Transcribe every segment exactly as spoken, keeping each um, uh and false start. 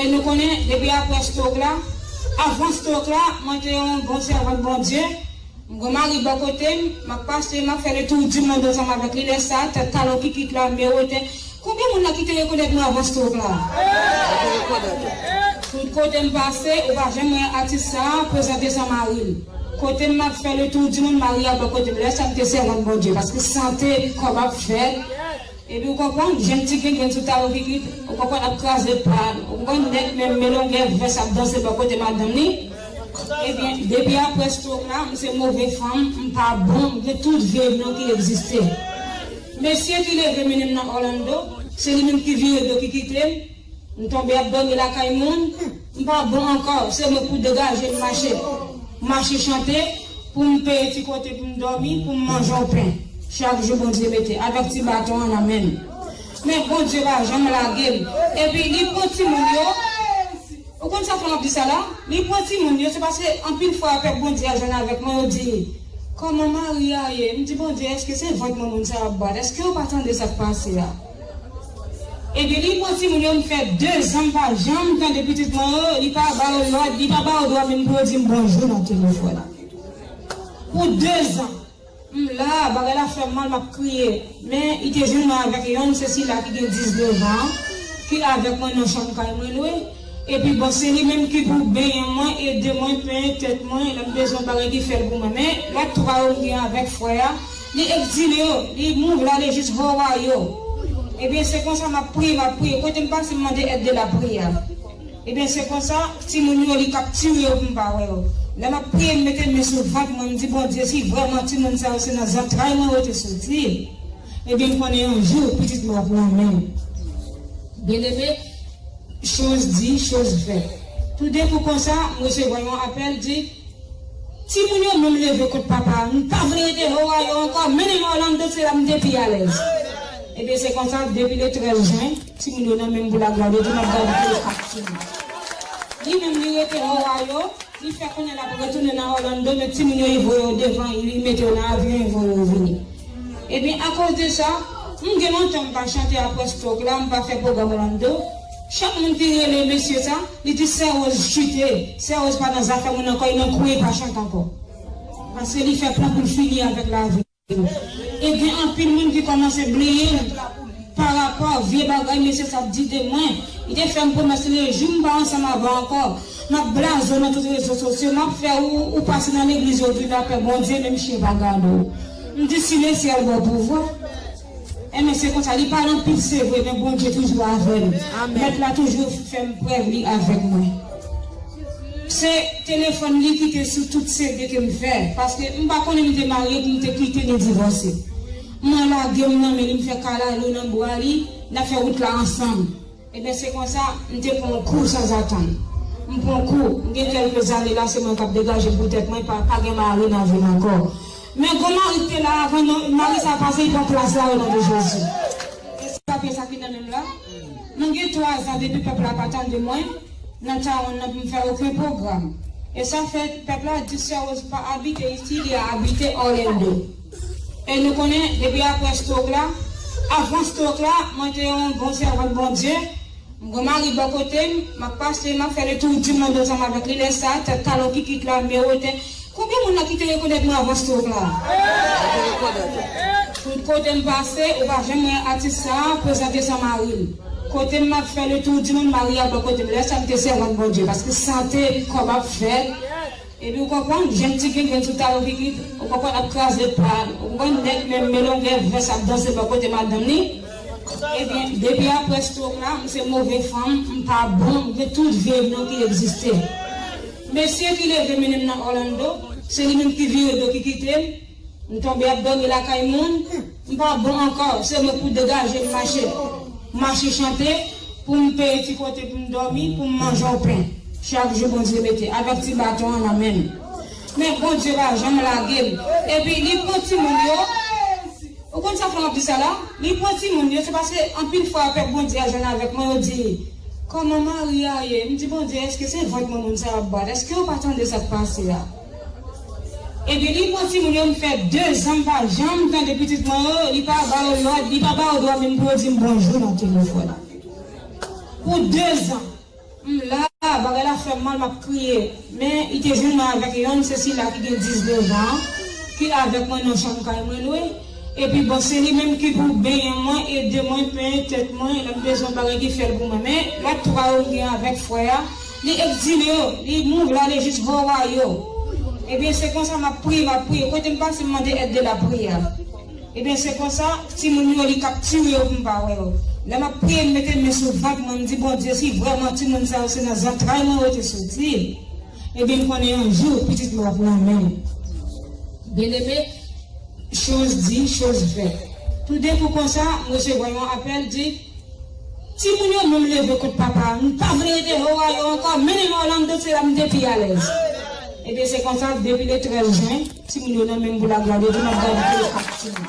Nou konnen, depi apre stroke la, avan stroke la, mwen te yon bon sèvant Bondye. M gen mari bò kote m, m ap pase, m ap fè le tour du monde ansanm avèk li. Lè sa, tèt talon kikit la, miwote. Konbyen moun la ki te rekonèt mwen avan stroke la? Tout kote m pase, ou pa janm wè atis sa a prezante san mari l. Kote m ap fè le tour du monde, mari a bò kote m. Lè sa, m te sèvant Bondye, paske sante kò m ap fè. Epi ou konprann, jèn ti grenn sou talon kikit, ou konprann, ap kraze pa, ou konprann, nèg menm melongè vès ap danse bò kote madanm li. Ebyen, depi apre stroke la, m se move fanm, m pa bon, m gen tout vye non ki egziste. Mesye ki leve mennen m nan Orlando, se li menm ki vire do ki kite m. M tonbe ap dòmi lakay moun, m pa bon ankò, se mwen pou degaje m mache. Mache chante, pou m peye ti kote pou m dòmi, pou m manje yon pen. Chak jou Bondye mete, avèk ti baton an nan men m. Men Bondye pa janm lage m. Epi li pran timoun yo. Ou konn sa fè m ap di sa la? Li pran timoun yo, se paske anpil fwa pèp Bondye a jwenn avèk mwen, yo di, "Kòman mari a ye?" M di, "Bondye, èske se vant mwen moun sa yo ap bat? Èske yo pa tande sa k pase a?" Ebyen, li pran timoun yo, m fè dezan m pa janm tande pitit mwen yo, li pa ba yo lòd, li pa ba yo dwa menm pou yo di m bonjou nan telefòn. Pou dezan, m la, bagay la fè m mal, m ap kriye. Men, li te jwenn mwen avèk yonn, se sila ki gen diznèf an, ki avèk mwen nan chanm kay mwen lwe. Epi, bon, se li menm ki pou benyen mwen, ede mwen, penyen tèt mwen, lè m bezwen bagay, li fè l pou mwen. Men, lòt twa yo m gen avèk frè a, li egzile yo, li move l ale jis Hawaii yo. Ebyen, se konsa m ap priye, m ap priye. Kote m pase, m mande èd de lapriyè. Ebyen, se konsa, timoun yo, li kaptire yo pou m pa wè yo. Lè m ap priye, m mete men sou vant mwen, m di, "Bondye, si vrèman timoun sa yo se nan zantray mwen yo te soti, ebyen, m konnen yon jou, pitit mwen ap nan men m." Byeneme, chose dit, chose faite. Toudenkou konsa, m resevwa yon apèl, di, "Timoun yo menm leve kont papa a, m pa vle rete Ohio ankò, mennen m Orlando, se la m te pi alèz." Ebyen, se konsa, depi le trèz jen, timoun yo nan men m pou laglwa de Dye, m ap gade yo ak timoun. Li menm, li rete Ohio, li fè konnen l ap retounen nan Orlando, men timoun yo, li voye yo devan, li mete yo nan avyon, li voye yo vini. Ebyen, akoz de sa, m gen lontan m pa chante apre stroke la, m pa fè pwogram Orlando. Chak moun ki rele mesye sa, li di, "Sè Rose chite, Sè Rose pa nan zafè moun ankò, li nan kwen, li pa chante ankò." Paske li fè plan pou l fini avèk lavi. E gen anpil moun ki kòmanse bliye m pa rapò vye bagay mesye sa ap di de mwen. Li te fè m pwomès, le jou m pa ansanm avè w ankò, m ap blaze w nan tout rezo sosyo, m ap fè ou, ou pase nan legliz yo, ou vin apè Bondye, menm chen pa gade w. M di, "Si lesyèl ba w pouvwa." Enben, se konsa, li pale anpil, se vre, men Bondye toujou avè m. Mèt la toujou fè m prèv li avèk mwen. Se telefòn li ki te sou tout C D ke m fè, paske m pa konnen m te marye pou m te kite li divòse. Mwen lage m nan men li, m fè kalalou nan bra li, n ap fè wout la ansanm. Ebyen, se konsa, m te pran yon kou sanzatann. M pran kou, m gen kèlke zane la, se mwen k ap degaje m pou tèt mwen, pa, pa gen mari nan vi m ankò. Men gwo mari ki te la avan, non, mari sa pase, li pran plas la, o non de Jezi. E sa, pyès sa ki nan men m la. Mwen gen twa zan depi pèp la pa tande mwen nan Tawonn nan pou m fè okenn pwogram. E sa fè pèp la di Sè Rose pa abite isi, li abite Orlando. E nou konnen, depi apre stroke la, avan stroke la, mwen te yon bon sèvant Bondye. M gen mari bò kote m, m ap pase, m ap fè le tour du monde ansanm avèk li. Lè sa, tèt talon kikit la, miwote. Konbyen moun la ki te rekonèt mwen avan stroke la? Tout kote m pase, ou pa janm wè atis sa a prezante san mari l. Kote m ap fè le tour du monde, mari a bò kote m. Lè sa, m te sèvant Bondye, paske sante kò m ap fè. Epi ou konprann, jèn ti grenn sou talon kikit, ou konprann, ap kraze pa, ou konprann, nèg menm melongè vès ap danse bò kote madanm li. Ebyen, depi apre stroke la, m se move fanm, m pa bon, m gen tout vye non ki egziste. Mesye ki leve mennen m nan Orlando, se li menm ki vire do ki kite m. M tonbe ap dòmi lakay moun, m pa bon ankò, se mwen pou degaje m mache. Mache chante, pou m peye ti kote pou m dòmi, pou m manje yon pen. Chak jou Bondye mete, avèk ti baton an nan men m. Men Bondye pa janm lage m. Epi li pran timoun yo. Ou konn sa fè m ap di sa la? Li pran timoun yo, se paske anpil fwa pèp Bondye a jwenn avèk mwen, yo di, "Kòman mari a ye?" M di, "Bondye, èske se vant mwen moun sa yo ap bat? Èske yo pa tande sa k pase a?" Ebyen, li pran timoun yo, m fè dezan m pa janm tande pitit mwen yo, li pa ba yo lòd, li pa ba yo dwa menm pou yo di m bonjou nan telefòn. Pou dezan. M la, bagay la fè m mal, m ap kriye. Men, li te jwenn mwen avèk yonn, se sila ki gen diznèf an, ki avèk mwen nan chanm kay mwen lwe. Epi, bon, se li menm ki pou benyen mwen, ede mwen, penyen tèt mwen, lè m bezwen bagay ki fè l pou mwen. Men, lòt twa yo m gen avèk frè a, li egzile yo, li move ale jis Hawaii yo. Ebyen, se konsa m ap priye, m ap priye. Kote m pase, m mande èd de lapriyè. Ebyen, se konsa, timoun yo, li kaptire yo pou m pa wè yo. Lè m ap priye, m mete men sou vant mwen, m di, Bondye, si vrèman timoun sa yo se nan zantray mwen yo te soti, ebyen, m konnen yon jou, pitit mwen ap nan men m. Byeneme, choz di, choz fèt. Toudenkou konsa, m resevwa yon apèl, di, Timoun yo menm leve kont papa a. M pa vle rete Ohio ankò. Mennen m Orlando, se la m te pi alèz. Ebyen, se konsa, depi le trèz jen, timoun yo nan men m pou laglwa de Dye, m ap gade tou le kat timoun.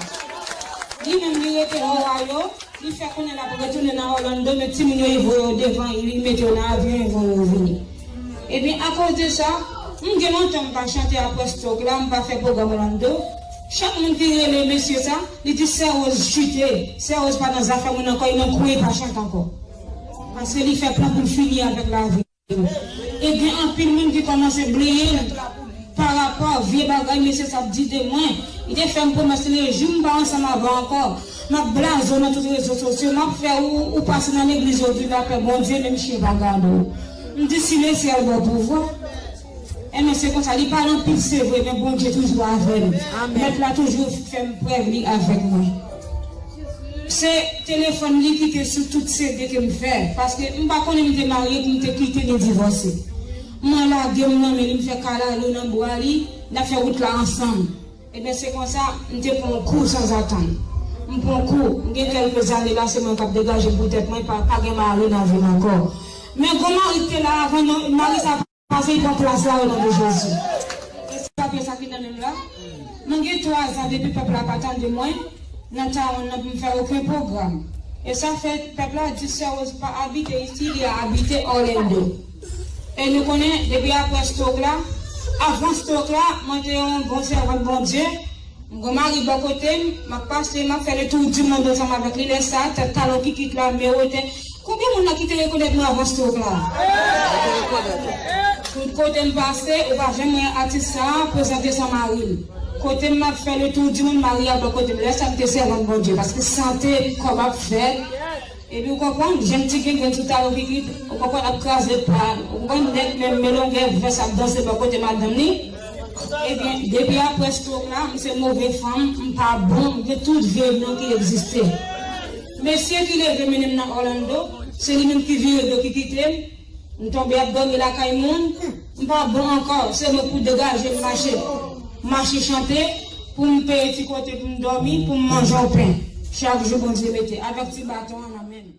Li menm, li rete Ohio, li fè konnen l ap retounen nan Orlando, men timoun yo, li voye yo devan, li mete yo nan avyon, li voye yo vini. Ebyen, akoz de sa, m gen lontan m pa chante apre stroke la, m pa fè pwogram Orlando. Chak moun ki rele mesye sa, li di, Sè Rose chite. Sè Rose pa nan zafè moun ankò, li nan kwen, li pa chante ankò. Paske li fè plan pou l fini avèk lavi. E gen anpil moun ki kòmanse bliye l pa rapò vye bagay mesye sa ap di de mwen. Li te fè m pwomès, le jou m pa ansanm avè w ankò, m ap blaze w nan tout rezo sosyo, m ap fè ou, ou pase nan legliz yo di lapè, Bondye menm chen pa gade w. M di, si lesyèl ba w pouvwa. Ebyen, se konsa, li pale anpil, se vre, men Bondye toujou avè m. Mèt la toujou fè m prèv li avèk mwen. Se telefòn li ki te sou tout C D ke m fè, paske m pa konnen m te marye pou m te kite li divòse. Mwen lage m nan men li, m fè kalalou nan bra li, n ap fè wout la ansanm. Ebyen, se konsa, m te pran yon kou sanzatann. M pran yon kou, m gen kèlke zane la, se mwen k ap degaje m pou tèt mwen, pa, pa gen mari nan vi m ankò. Men gwo mari ki te la avan, non, mari sa pase, li pran plas la, o non de Jezi. E sa, pyès sa ki nan men m la. Mwen gen twa zan depi pèp la pa tande mwen nan tawon nan pou m fè okenn pwogram. E sa fè pèp la di Sè Rose pa abite isi, li abite Orlando. E nou konnen, depi apre stroke la, avan stroke la, mwen te yon bon sèvant Bondye. M gon mari bò kote m, m ap pase, m ap fè le tour du monde ansanm avèk li. Lè sa, tèt talon kikit la, men wote. Konbyen moun la ki te rekonèt mwen avan stroke la? Tout kote m pase, ou pa janm wè atis sa a prezante san mari l. Kote m ap fè le tour du monde, mari a bò kote m. Lè sa, m te sèvant Bondye, paske sante kò m ap fèt. Epi ou konprann, jan ti gengren sou talon kikit, ou konprann, ap kraze pa, ou konprann, nèg menm men longè vès ap danse bò kote madanm li. Ebyen, depi apre stroke la, m se move fanm, m pa bon, m gen tout vye non ki egziste. Mesye ki leve mennen m nan Orlando, se li menm ki vire do ki kite m. M tonbe ap dòmi lakay moun, m pa bon ankò, se mwen pou degaje m mache. Mache chante, pou m peye ti kote pou m dòmi, pou m manje yon pen. Chak jou Bondye mete, avèk ti baton an nan men m.